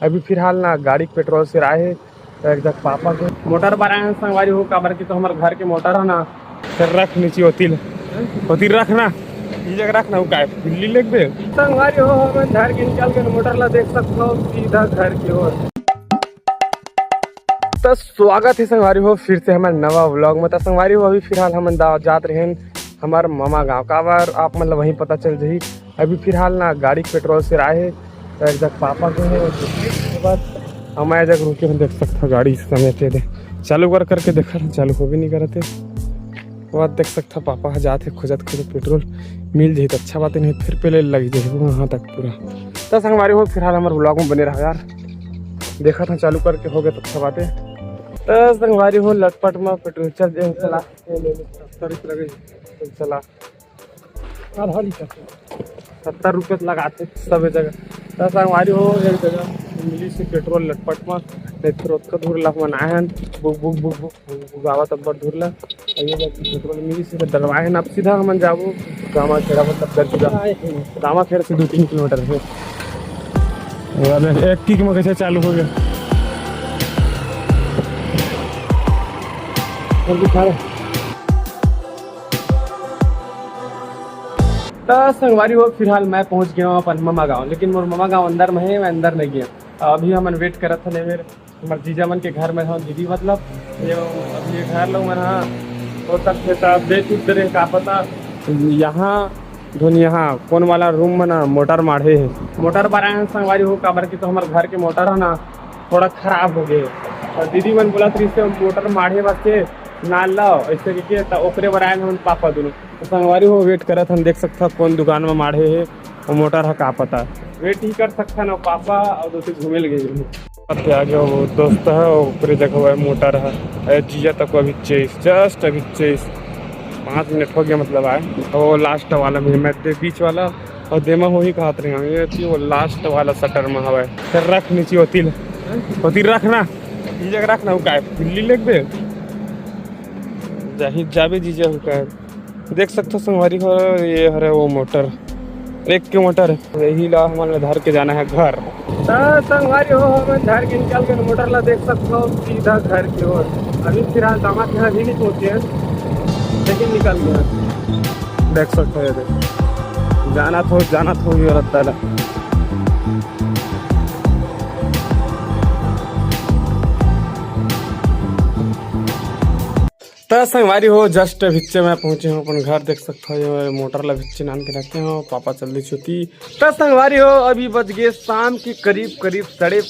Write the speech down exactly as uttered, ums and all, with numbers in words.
अभी फिलहाल ना गाड़ी के पेट्रोल सिराए हे, त एक जग पापा के मोटर बराए हन संगवारी हो, काबर कि तो हमर घर के मोटर हे ना। फिर रख नीचे होती ले, होती रख ना, ये जगह रख ना, वो काय बिल्ली लेग बे। संगवारी हो, हमन घर के निकल के मोटर ला देख सकत हो सीधा घर के ओर। तो स्वागत हे संगवारी हो फिर से हमर नवा व्लॉग में। तो संगवारी हो, अभी फिलहाल हमन दा-, जात रहेन हमर ममा गाँव। काबर आप मन ल वहीं पता चल जही। अभी फिलहाल ना गाड़ी के पेट्रोल सिराए हे, त एक जग पापा के हे, उसके बाद हम ए जग रुके हन, देख सकत हो गाड़ी समेत हे दे। चालू कर करके देखत हन, चालू होबे नहीं करत हे। वो देख सकत हो पापा ह जात हे खोजत खोजत पेट्रोल मिल जाही त अच्छा बात हे, नहीं फिर पहले लग जाही वहाँ तक पूरा। त संगवारी हो फिलहाल हमर व्लॉग में बने रहो यार, देखत हन चालू करके हो गे त अच्छा बात हे। त संगवारी हो लटपट में पेट्रोल चल दे चला, सत्तर रुपये लगे, चला। आधा लीटर। सत्तर रुपये तो लगाथे सबे जगह। त संगवारी हो एक जगह मिलिस हे पेट्रोल लटपट म, नहीं फिर ओतका दूर ला हमन आए हन, book book book book book आवत अब्बड़ दूर ला। अइयो जगह पेट्रोल मिलिस हे, डलवाए हन। अब सीधा हमन जाबो दामा खेड़ा, मतलब दरपुरा। दामा खेड़ा से दो तीन किलोमीटर हे। अबे एक किक में कैसे चालू हो गया? और दिखा रहे। त संगवारी हो फिलहाल मैं पहुंच गया हूँ अपन ममा गाँव, लेकिन मोर ममा गाँव अंदर में हे, मैं अंदर नहीं गया। अभी हमन वेट करत हन मेरे हमर जीजा मन के घर में हन, दीदी मतलब ये, अब ये घर लोग मन हा हो सकथे त बेच उठ डरे का पता। यहाँ धुन यहाँ कोन वाला रूम में ना मोटर माढ़े हे, मोटर बराए हन संगवारी हो, काबर कि तो हमर घर के मोटर हे ना थोड़ा खराब हो गए, और दीदी मन बोलत रहिस हे मोटर माढ़े वास्ते ना लाओ ऐसे कहिके, त ओकरे बराए हन पापा दोनों। त संगवारी हो वेट करत हन, देख सकत हो कोन दुकान में माढ़े हे, वो मोटर ह का पता। वेट ही कर सकत हन, पापा और दोस्त घूमे लगे। अब आगे वो दोस्त है, ओकरे जगह वो मोटर है। अरे जीजा तक अभी चेस, जस्ट अभी चेस पाँच मिनट हो गया, मतलब आए। वो लास्ट वाला में मैं दे बीच वाला और देमा हो ही कहत रहे हैं, ये थी वो लास्ट वाला शटर में हवा है। फिर रख नीचे होती ले, होती रख ना, ये जगह रख ना, वो काय बिल्ली लेग बे। जाही जाबे जीजा, वो काय। देख सकत हो संगवारी हो, ये हरे वो मोटर, एक के मोटर हे। यही ला हमन ला धर के जाना हे घर। त संगवारी हो, हमन धर के निकल के मोटर ला देख सकत हो सीधा घर के ओर। अभी फिलहाल दामा खेड़ा भी नहीं पहुंचे हन, लेकिन निकल गए हन। देख सकत हो ये दे, जाना थो, जाना थो ये रत्ता ला। त संगवारी हो, जस्ट भिच्चे मैं पहुंचे हूँ अपन घर। देख सकत हो ये मोटर ला भिच्चे नान के रखे हूँ, पापा चल दी छुट्टी। त संगवारी हो, अभी बज गए शाम के करीब करीब साढ़े